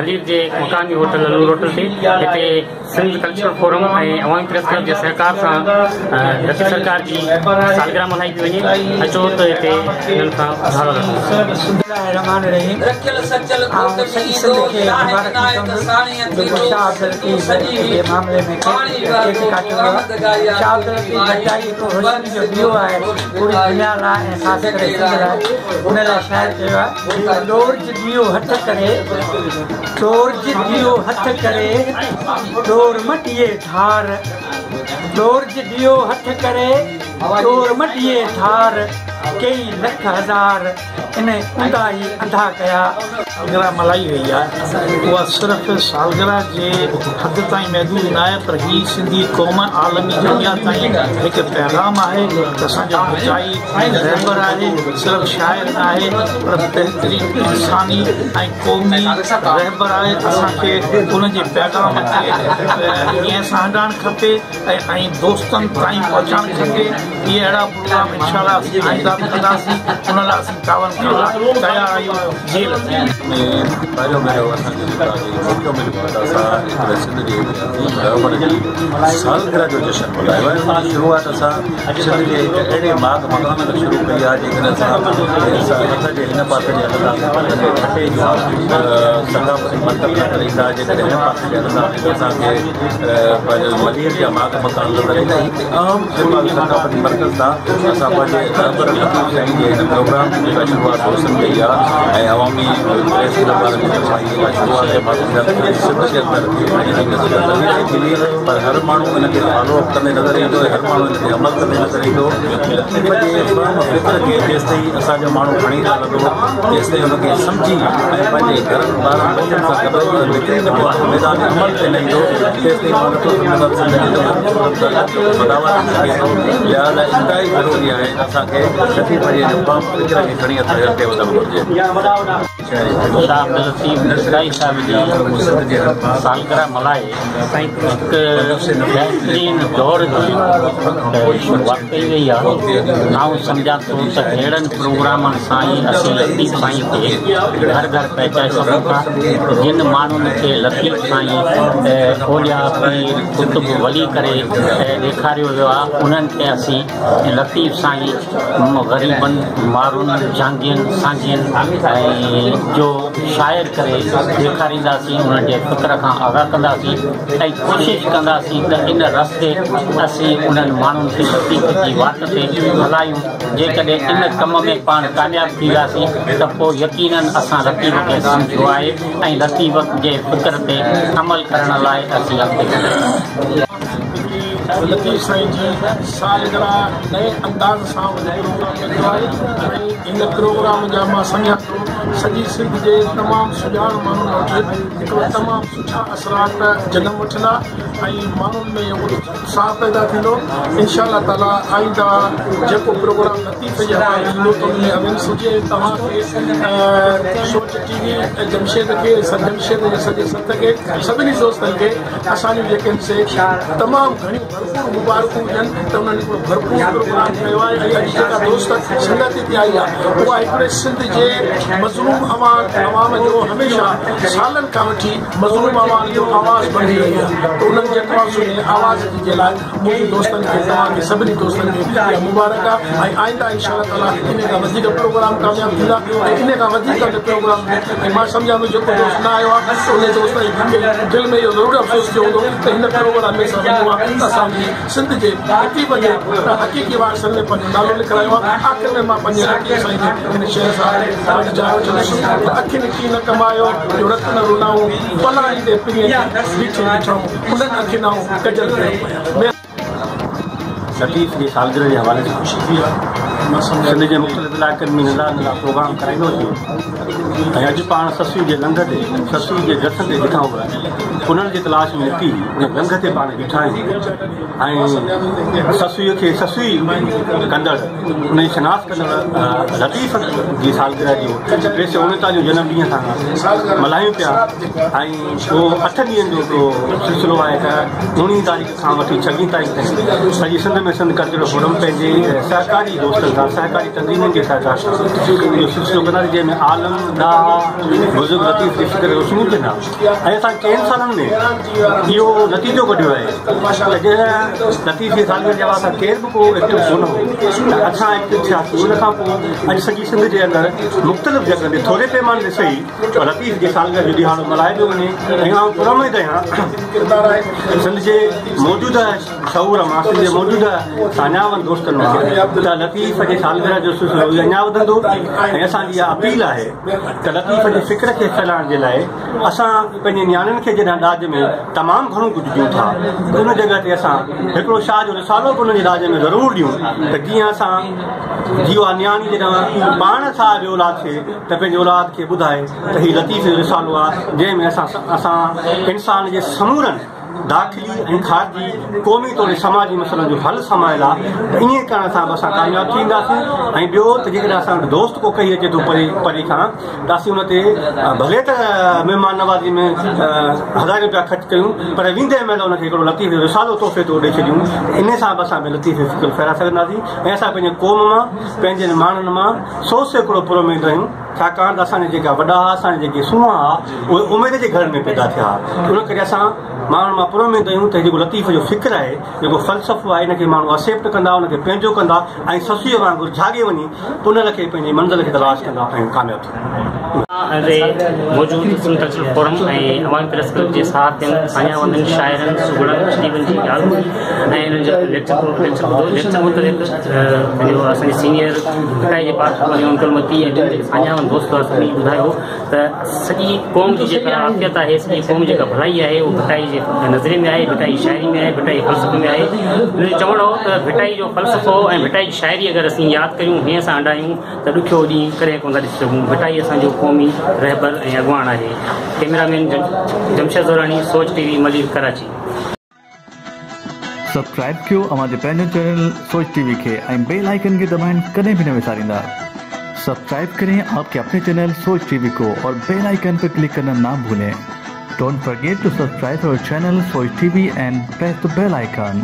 ملير جي مقامي هوٽل النور هوٽل تي هتي Sindh cultural forum ۽ Awami press club جي سهڪار سان لطيف سرڪار جي سالگرهه ملهائي پئي وڃي اچو ته هتي انهن کان اظهار رکون. بسم الله الرحمٰن الرحيم آئون سڄي سنڌ کي مبارڪون چوندس جيڪو شاهه عبداللطيف جي معاملي ۾ ڪيڪ ڪاٽيو ويو آهي شاهه عبداللطيف ڀٽائي هڪڙو روشني جو ڏيئو آهي پوري دنيا لاء ۽ خاص ڪري سنڌ لاء ان لاء شاعر چيو آهي ته ڏورج ڏيئو هٿ ڪري ڏورج ڏيئو هٿ ڪري ڏور م ڏيئي ڌار ڏورج ڏيئو هٿ ڪري ڏور م ڏيئي ڌار ڪيئي لک هزار ان اونداهي انڌا ڪيا. سالگرهه ملهائي وئي آهي اها صرف سالگرهه جي حد تائين محدود ناهي پر هي سنڌي قوم عالمي دنيا تائين هڪ پيغام آهي ته اسان جو ڀٽائي رهبر آهي صرف شاعر ناهي پر بهترين انساني ۽ قومي رهبر آهي اسان کي ان جي پيغام کي هينئين سان هنڊائڻ کپي ۽ دوستن تائين پهچائڻ کپي اهي اهڙا پروگرام انشاء الله اسين آئنده به ڪنداسين ان لاء اسين تعاون ڪرڻ لاء تيار آهيون جي لطيف. ۾ پهريون ڀيرو اسان کي جيڪو آهي موقعو مليو آهي ته اسان هڪڙي سنڌ جي هڪ عظيم رهبر جي سالگرهه جو جشن ملهايو آهي ان جي شروعات اسان سنڌ جي هڪ اهڙي ماڳ مقام تان شروع ڪئي آهي جيڪڏهن اسان رٿ جي هن پاسي جي هلنداسين ته اسان کي ٺٽي جو ثقافتي مرڪز نظر ايندا جيڪڏهن هن پاسي جي هلنداسين ته اسان کي پنهنجو ملير جا ماڳ مڪان نظر ايندا هڪ اهم جيڪو آهي ثقافتي مرڪز تان اسان پنهنجي رهبر لطيف سائين جي هن پروگرام جي جيڪا شروعات دوستن ڪئي آهي ۽ عوامي پريس ڪلب وارن جي طرفان هي جيڪا شروعات آهي مان سمجهان ٿو سڄي سنڌ جي اندر ان جي نصيحت ضرور ٿيندي پر هر ماڻهو ان کي فالو اپ ڪندي نظر ايندو ۽ هر ماڻهو ان تي عمل ڪندي نظر ايندو. لطيف جي فهم فڪر کي جيستائين اسان جو ماڻهو کڻي نه هلندو تيستائين ان کي سمجهي ۽ پنهنجي گهرن ٻارن ٻچن سان گڏ نڪري نه پوندو ميدان عمل تي نه ايندو تيستائين مان نٿو سمجهان ته سنڌ جي وڌاوا ٿي سگهي ٿو. لهٰذا انتهائي ضروري آهي ته اسان کي لطيف جي ان فهم فڪر کي کڻي اسان کي اڳتي وڌڻ گهرجي. شاهه عبداللطيف ڀٽائي صاحب جي سالگرهه ملهائي هڪ بهترين دور جي شروعات ڪئي وئي آهي. آئون سمجهان ٿو ته اهڙن پروگرامن سان ئي اسين لطيف سائين کي گهر گهر پهچائي سگهون ٿا. جن ماڻهن کي لطيف سائين اولياء، پير، قطب، ولي ڪري ڏيکاريو ويو آهي انهن کي اسين لطيف سائين غريبن، مارن، جهانگين، سانگين ۽ جو شاعر ڪري ڏيکارينداسين، انهن جي فڪر کان آگاهه ڪنداسين ۽ ڪوشش ڪنداسين ته ان رستي اسين انهن ماڻهن کي لطيف جي واٽ تي هلايون، جيڪڏهن ان ڪم ۾ پاڻ ڪامياب ٿي وياسين ته پوء يقينن اسان لطيف کي سمجهيو آهي ۽ لطيف جي فڪر تي عمل ڪرڻ لاء اسين اڳتي وڌنداسين. لطيف سائين جي سالگرهه نئين انداز سان وڏو پروگرام رکيو آهي ۽ هن پروگرام جا مان سمجهان ٿو سڄي سنڌ جي تمام سڄاڻ ماڻهن وٽ هڪڙو تمام سٺا اثرات جنم وٺندا ۽ ماڻهن ۾ اتساهه پيدا ٿيندو انشاء الله تعالي آئنده جيڪو پروگرام لطيف جي حوالي ٿيندو ته ان ۾ اوين سجي توهان کي سوچ ٽي وي ۽ جمشيد کي جمشيد جي سڄي سٿ کي سڀني دوستن کي اسان جون جيڪي آهن سي تمام گهڻيون ڀرپور مبارڪون هجن ته انهن هڪڙو ڀرپور پروگرام ڪيو آهي ۽ اڄ جيڪا دوست سنگت هتي آئي آهي اها هڪڙي سنڌ جي مظلوم عوام جو هميشه سالن کان وٺي مظلوم عوام جو آواز بڻجي رهي آهي ته انهن جيڪو آهي سو انهي آواز جي لاء منهنجي دوستن کي توهان کي سڀني دوستن کي اها مبارڪ آهي ۽ آئنده انشاء الله تعالي انهي کان وڌيڪ پروگرام ڪامياب ٿيندا ۽ انهي کان وڌيڪ پروگرام ۽ مان سمجهان ٿو جيڪو دوست نه آيو آهي ته انهي دوست کي دل ۾ اهو ضرور افسوس ٿيو هوندو ته هن پروگرام ۾ اسان وڃون ها ته اسان جي سنڌ جي لطيف جي حقيقي وارثن ۾ پنهنجو نالو لکرايو ها. آخر ۾ مان پنهنجي لطيف سائين جي هن شعر سان پنهنجي جاء وٺندس ته اکين ڪين نه ڪمايو جو رت نه رنائون پلاڻيندي پرينء کي بيٺي ڏٺائون انهن اکين آئون ڪجل ڪيو پيان. لطيف جي سالگرهه جي حوالي سان خوشي ٿي آهي. سنڌ جي مختلف علائقن ۾ ننڍا ننڍا پروگرام ڪرائيندو ٿي ۽ اڄ پاڻ سسئي جي لنگهه تي سسئي جي گس تي جتان هو انهن جي تلاش ۾ نڪتي ان لنگهه تي پاڻ بيٺا آهيون ۽ سسئي کي سسئي ڪندڙ ان جي شناس ڪندڙ لطيف جي سالگرهه جو 339 جنم ڏينهن سان ملهايون پيا ۽ اهو اٺ ڏينهن جو هڪڙو سلسلو آهي ته اوڻيهه تاريخ کان وٺي ڇويهه تاريخ تائين سڄي سنڌ ۾ ۾ سنڌ ڪلچرل فورم پنهنجي سهڪاري دوستن سان سهڪاري تنظيمن جي سهڪار سان اهو سلسلو ڪنداسين جنهن ۾ عالم، ڏاها، بزرگ لطيف جي فڪر روشني ڪندا ۽ اسان چئن سالن ۾ اهو نتيجو ڪڍيو آهي ته جڏهن لطيف جي سالگرهه جي حوالي سان ڪير به ڪو ايڪٽو ڪونه هو ته اسان ايڪٽو ٿياسين ان کان پوء اڄ سڄي سنڌ جي اندر مختلف جڳهن تي ٿوري پيماني تي سهي پر لطيف جي سالگرهه جو ڏهاڙو ملهايو پيو وڃي ۽ آئون پراميد آهيان سنڌ جي موجوده شعور مان سنڌ جي موجوده ساڃاهوند دوستن مان ته لطيف جي سالگرهه جو سلسلو اڃا وڌندو ۽ اسان جي اها اپيل آهي ته لطيف جي فڪر کي ڦهلائڻ جي لاء اسان پنهنجي نياڻين کي جڏهن ڏاج ۾ تمام گهڻو ڪجهه ڏيون ٿا ته ان جڳهه تي اسان هڪڙو شاهه جو رسالو به انهن جي ڏاج ۾ ضرور ڏيون ته جيئن اسان جي اها نياڻي جڏهن پاڻ صاحب اولاد ٿئي ته پنهنجي اولاد کي ٻڌائي ته هي لطيف جو رسالو آهي جنهن ۾ اسان اسان انسان جي سمورن داخلي ۽ خارجي قومي توڙي سماجي مسئلن جو حل سمايل آهي ته ائين ڪرڻ سان به اسان ڪامياب ٿي وينداسين ۽ ٻيو ته جيڪڏهن اسان وٽ دوست ڪو ڪهي اچي ٿو پري پري کان ته اسين ان تي ڀلي ته مهمان نوازي ۾ هزارين روپيا خرچ ڪيون پر ويندي مهل ان کي هڪڙو لطيف جو رسالو تحفي طور ڏئي ڇڏيون ان سان به اسان لطيف جو فڪر ڦهلائي سگهنداسين ۽ اسان پنهنجي قوم مان پنهنجن ماڻهن مان 100% پراميد آهيون ڇاڪاڻ ته اسان جا جيڪا وڏا ها اسان جا جيڪي سونهان ها اهي اميد جي گهرن ۾ پيدا ٿيا ها ان ڪري اسان ماڻهن مان پراميد آهيون ته جيڪو لطيف جو فڪر آهي جيڪو فلسفو آهي ان کي ماڻهو اڪسيپٽ ڪندا ان کي پنهنجو ڪندا ۽ سسئيء وانگر جهاڳي وڃي پنهل کي پنهنجي منزل کي تلاش ڪندا ۽ ڪامياب ٿيندا. تي موجود سنڌ ڪلچرل فورم ۽ عوامي پريس ڪلب جي صحافين، ساڃاهوندن، شاعرن، سگهڙن، اديبن جي ڳالهه ٻڌي ۽ انهن جو ليڪچر ليڪچر ٻڌو ليڪچر متعلق پنهنجو اسان جي سينيئر ڀٽائي جي پارت انڪل متي ۽ ٻين جيڪي ساڃاهوند دوست هئا سڀني ٻڌايو ته سڄي قوم جي جيڪا عافيت آهي سڄي قوم جي جيڪا ڀلائي آهي اهو ڀٽائي جي نظريي ۾ آهي ڀٽائي جي شاعري ۾ آهي ڀٽائي جي فلسفي ۾ آهي هن جو چوڻ هو ته ڀٽائي جو فلسفو ۽ ڀٽائي جي شاعري اگر اسين ياد ڪريون هينئين سان هنڊايون ته ڏکيو ڏينهن ڪڏهن ڪونه ٿا ڏسي سگهون ڀٽائي اسان جو قومي رهبر ۽ اڳواڻ آهي ڪئميرا مين جمشيد زوراڻي سوچ ٽي وي ملير ڪراچي. سبسڪرائب ڪيو اوهان جي پنهنجو چينل سوچ ٽي وي کي ۽ بيل آئيڪن کي دٻائڻ ڪڏهن به نه وساريندا. سبسڪرائب ڪرين آپ ڪي اپني چينل سوچ ٽي وي ڪو اور بيل آئيڪن پر ڪلڪ ڪرنا نا ڀولين. Don't forget to subscribe our channel Soch T V and press the bell icon.